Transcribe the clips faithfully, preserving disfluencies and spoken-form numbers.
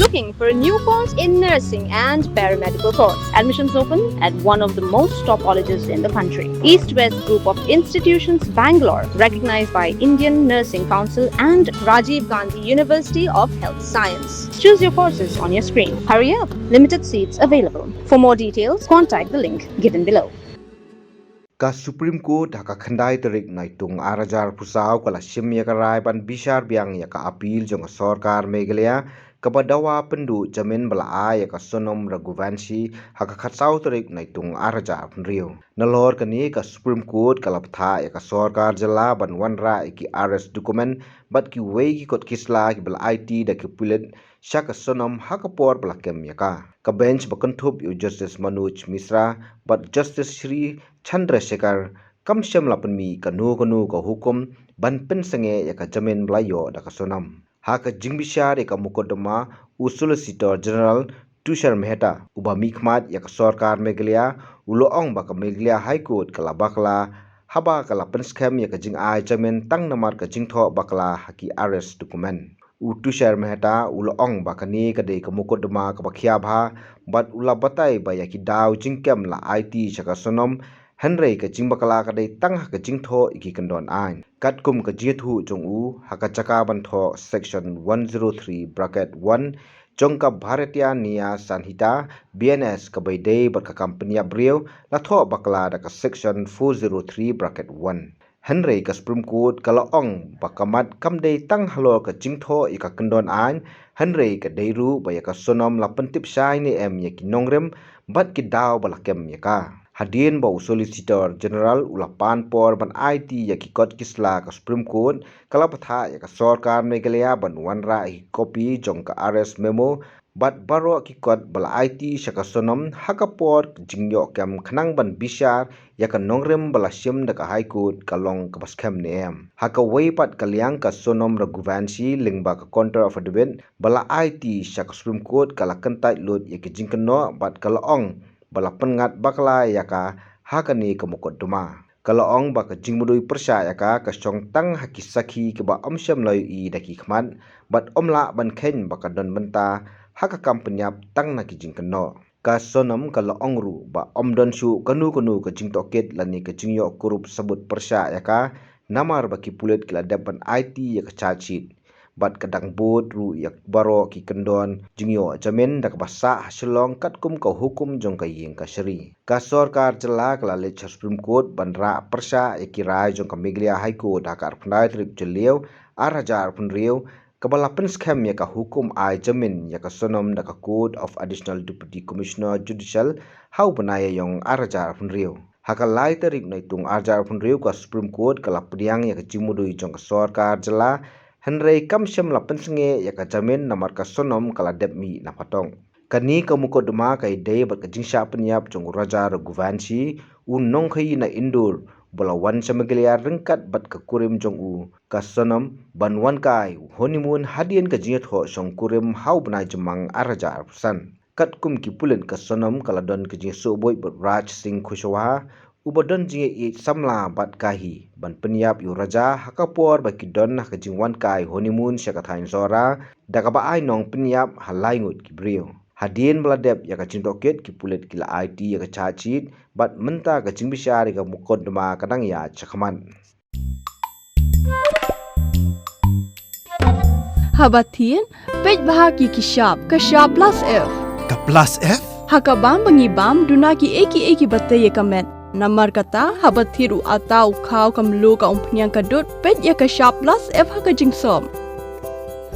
Looking for a new course in nursing and paramedical course? Admissions open at one of the most top colleges in the country. East West Group of Institutions, Bangalore, recognized by Indian Nursing Council and Rajiv Gandhi University of Health Science. Choose your courses on your screen. Hurry up, limited seats available. For more details, contact the link given below. Ka Supreme Court ha ka khyndai tarik Naitung ar hajar arphew saw ka la shim ïa ka rai ban bishar biang ïa ka appeal jong ka sorkar Meghalaya kaba dawa pynduh jamin ba la ai ïa ka Sonam Raghuvanshi ha ka khatsaw tarik Naitung ar hajar arphew hynriew. Nalor kane ka Supreme Court ka la bthah ïa ka sorkar jylla ban wanrah ïa ki arrest document bad kiwei ki kot ki sla kiba la aiti da ki pulit sha ka Sonam ha ka por ba la kem ïa ka. Ka bench ba kynthup ïa u Justice Manoj Misra bad Justice Shri Chandrasekhar kam shym la pynmih kano kano ka hukum ban pynsangeh ïa ka jamin ba la ïoh da ka Sonam. Ha ka jingbishar ïa ka mukotduma, u Solicitor General Tushar Mehta, uba mihkhmat ïa ka sorkar Meghalaya, u la ong ba ka Meghalaya High Court ka la bakla haba ka la pynskhem ïa ka jingai jamin tang namar ka jingthoh bakla ha ki arrest document. U Tushar Mehta u la ong ba kane ka dei ka mukotduma kaba khia bha bad u la batai ba ïa ki daw jingkem la aiti sha ka Sonam, hynrei ka jingbakla ka dei tang ha ka jingthoh ïa ki kyndon aiñ. Katkum ka jingïathuh jong u, ha ka jaka ban thoh Section one zero three bracket one jong ka Bharatiya Nyaya Sanhita, B N S, kaba ïadei bad ka kam pynïap briew, la thoh bakla da ka Section four zero three bracket one. Hynrei ka Supreme Court ka la ong ba ka mat kam dei tang halor ka jingthoh ïa ka kyndon aiñ, hynrei ka dei ruh ba ïa ka Sonam la pyntip shai ne em ïa ki nongrim bad ki daw ba la kem ïa ka. Hadien ba u Solicitor General u la pan por ban aiti ïa ki kot ki sla, ka Supreme Court ka la bthah ïa ka sorkar Meghalaya ban wanrah ïa ki kopi jong ka arrest memo bad baroh ki kot ba la aiti sha ka Sonam ha ka por jingïoh kem khnang ban bishar ïa ka nongrim ba la shim da ka High Court ka long kaba skhem ne em. Ha kawei pat ka liang, ka Sonam Raghuvanshi, lyngba ka counter affidavit ba la aiti sha ka Supreme Court, ka la kyntait lut ïa ki jingkynnoh bad ka la ong ba la pynngat bakla ïa ka ha kane ka mukotduma. Ka la ong ba ka jingmudui pyrshah ïa ka ka shong tang ha ki sakhi kiba ym shym la ïohi da ki khmat bad ym lah ban kheiñ ba ka don bynta ha ka kam pynïap tang na ki jingkynnoh. Ka Sonam ka la ong ruh ba ym don shuh kano kano ka jingtohkit lane ka jingïoh kurup sabut pyrshah ïa ka, namar ba ki pulit ki la dep ban aiti ïa ka charge sheet bad ka dang bud ruh ïa baroh ki kyndon jingïoh jamin da kaba sah ha Shillong katkum ka hukum jong ka ïing kashari. Ka sorkar jylla ka la leit sha Supreme Court ban rah pyrshah ïa ki rai jong ka Meghalaya High Court ha ka arphew khyndai tarik Jylliew ar hajar arphew hynriew, kaba la pynskhem ïa ka hukum ai jamin ïa ka Sonam da ka Court of Additional Deputy Commissioner Judicial ha u bnai Ïaïong ar hajar arphew hynriew. Ha ka lai tarik Naitung ar hajar arphew hynriew, ka Supreme Court ka la pdiang ïa ka jingmudui jong ka sorkar jylla, hynrei kam shym la pynsangeh ïa ka jamin namar ka Sonam ka la dep mih na phatong. Kane ka mukotduma ka ïadei bad ka jingshah pynïap jong u Raja Raghuvanshi, u nongkhaïi na Indore, ba la wan sha Meghalaya ryngkat bad ka kurim jong u, ka Sonam, ban wan kai honeymoon hadien ka jingïathoh shongkurim ha u bnai Jymmang ar hajar arphew san. Katkum ki pulit, ka Sonam ka la don ka jingïasohbuit bad Raj Singh Kushwaha, uba don jingïaieit samla bad ka hi ban pynïap ïa u Raja ha ka por ba ki don ha ka jingwan kai honeymoon sha ka thaiñ Sohra, da kaba ai nong pynïap ha lai ngut ki briew. Hadien ba la dep ïa ka jingtohkit, ki pulit ki la aiti ïa ka charge sheet bad mynta ka jingbishar ïa ka mukotduma ka dang ïaid shakhmat. Haba thied, peit bha ki ki shap, ka shap plus F. Ka plus F? Ha ka bam ba ngi bam, duna kiei kiei kiba tei ïa ka met. Namar kata, haba thied u atta, u khaw, ka mluh, ka umphniang, ka dud, peit ïa ka shap plus F ha ka jingsop.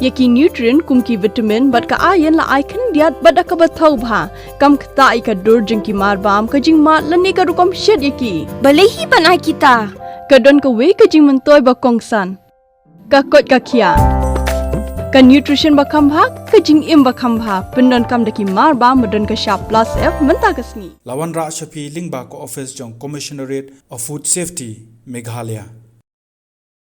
Ïa ki nutrient kum ki vitamin bad ka iron la ai khyndiat bad da kaba thaw bha. Kam ktah ïa ka dur jong ki marbam, ka jingmad lane ka rukom shet ïa ki. Balei hi ban ai kita? Ka don kawei ka jingmyntoi ba kongsan. Ka koit ka khiah. Ka nutrition ba kham bha, ka jingim ba kham bha. Pyndonkam da ki marbam ba don ka shap plus F mynta ka sngi. La wanrah sha phi lyngba ka office jong Commissionerate of Food Safety, Meghalaya.